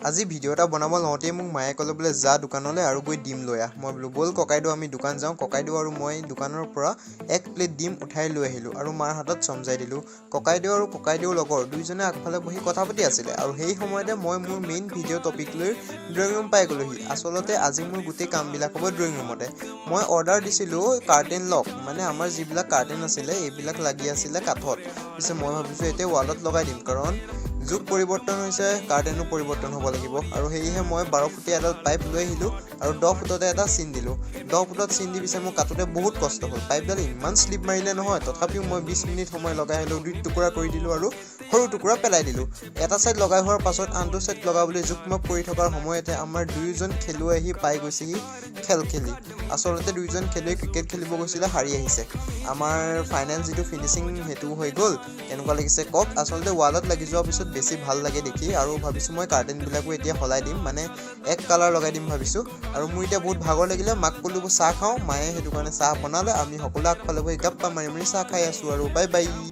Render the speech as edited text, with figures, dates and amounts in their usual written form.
আজি ভিডিঅ' এটা বনাব লওঁতেই মোক মায়ে ক'লে বোলে, যা দোকানলৈ আৰু গৈ ডিম লৈ আহ। মই বোলো, ব'ল ককাইদেউ, আমি দোকান যাওঁ। ককাইদেউ আৰু মই দোকানৰ পৰা এক প্লেট ডিম উঠাই লৈ আহিলোঁ আৰু মাৰ হাতত চমজাই দিলোঁ। ককাইদেউ আৰু ককাইদেউৰ লগৰ দুইজনে আগফালে বহি কথা পাতি আছিলে আৰু সেই সময়তে মই মোৰ মেইন ভিডিঅ' টপিক লৈ ড্ৰয়িং ৰুম পাই গ'লোহি। আচলতে আজি মোৰ গোটেই কামবিলাক হ'ব ড্ৰয়িং ৰুমতে। মই অৰ্ডাৰ দিছিলোঁ কাৰ্টেইন লক, মানে আমাৰ যিবিলাক কাৰ্টেইন আছিলে, এইবিলাক লাগি আছিলে কাঠত। পিছে মই ভাবিছোঁ এতিয়া ৱালত লগাই দিম, কাৰণ যুগ পৰিৱৰ্তন হৈছে, কাৰ্টেইনো পৰিৱৰ্তন হ'ব লাগিব। আৰু সেয়েহে মই 12 ফুটীয়া এডাল পাইপ লৈ আহিলোঁ আৰু 10 ফুটতে এটা চিন দিলোঁ। 10 ফুটত চিন দি পিছে মোৰ কাটোতে বহুত কষ্ট হ'ল। পাইপডাল ইমান শ্লিপ মাৰিলে নহয়, তথাপিও মই 20 মিনিট সময় লগাই হ'লেও দুই টুকুৰা কৰি দিলোঁ আৰু সৰু টুকুৰা পেলাই দিলোঁ। এটা ছাইড লগাই হোৱাৰ পাছত আনটো ছাইড লগাবলৈ জোখ-মাখ কৰি থকাৰ সময়তে আমাৰ দুয়োজন খেলুৱৈ আহি পাই গৈছেহি খেল খেলি। আচলতে দুয়োজন খেলুৱৈ ক্ৰিকেট খেলিব গৈছিলে, হাৰি আহিছে। আমাৰ ফাইনেল যিটো ফিনিচিং, সেইটো হৈ গ'ল। কেনেকুৱা লাগিছে কওক। আচলতে ৱালত লাগি যোৱাৰ পিছত বেছি ভাল লাগে দেখি। আৰু ভাবিছোঁ মই কাৰ্টেইনবিলাকো এতিয়া সলাই দিম, মানে এক কালাৰ লগাই দিম ভাবিছোঁ। আৰু মোৰ এতিয়া বহুত ভাগৰ লাগিলে। মাক ক'লোঁ, চাহ খাওঁ। মায়ে সেইটো কাৰণে চাহ বনালে। আমি সকলো আগফালে বহি গাপ্পা মাৰি মাৰি চাহ খাই আছোঁ আৰু। Bye bye.